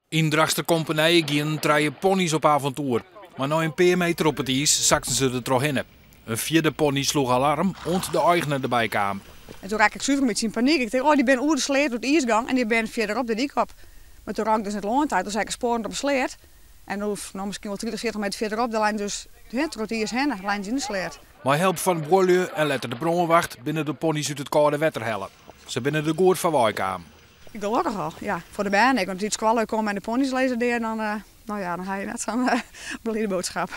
Yn Drachtsterkompenije gienen trije ponnys op avontoer. Mar nei in pear meter op it iis sakten se der trochhinne. In fjirde ponny sloech alarm oant de eigener derby kaam. En toen rakke ik suver in bytsje yn panyk. Ik tink, oh, dy binne oer de sleat oer it iis gong en dy binne fierderop de dyk op. Mar toen rûn ik dus net lân ta, toen seach ik spoaren op de sleat. En no, no miskien wol 30, 40 meter fierderop, dêr leinen dus troch it iis hinne, leinen se yn de sleat. Mei help fan buorlju en letter de brânwacht binne de ponnys út it kâlde wetter helle. Se binne der goed foarwei kaam. Gelokkich al, ja. Foar de bern ek, want as dy út skoalle komme en de ponnys lizze dêr, dan, no ja, dan ha je net sa'n blide boadskip.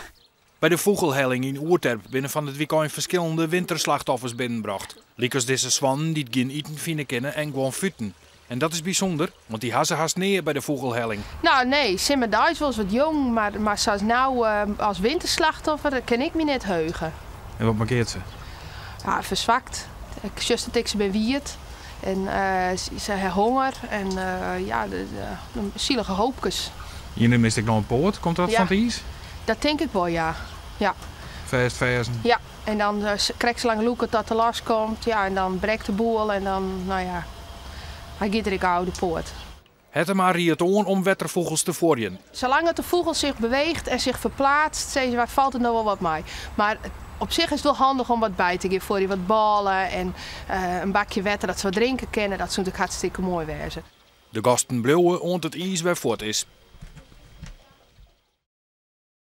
By de fûgelhelling yn Oerterp binne fan it wykein ferskillende winterslachtoffers binnenbrocht. Lykas dizze swannen dy't gjin iten fine kinne en guon futen. En dat is bysûnder, want dy ha se hast nea by de fûgelhelling. No nee, simmerdeis wolris wat jong, mar sa as no as winterslachtoffer, dat kin ik my net heuge. En wat mankeart se? Ja, ferswakt. Sjochst it ek, se binne wiet en se ha honger en ja, sielige hoopkes. Ien mist ek noch in poat, komt dat fan it iis? Dat tink ik wol, ja. Ja. Fêstferzen? Ja, en dan krekt sa lang lûke dat er los komt, ja, en dan brekt de boel en dan, no ja, hy giet der ek ôf, de poat. Hettema riedt oan om wetterfûgels te fuorjen. Salang dat de fûgel sich beweecht en sich ferplaatst, sizze wy, falt it noch wol wat mei. Mar op sich is it wol handich om wat by te gean fuorjen, wat bôle en in bakje wetter dat se wat drinke kinne. Dat soe natuerlik hartstikke moai wêze. De gasten bliuwe oant it iis wer fuort is.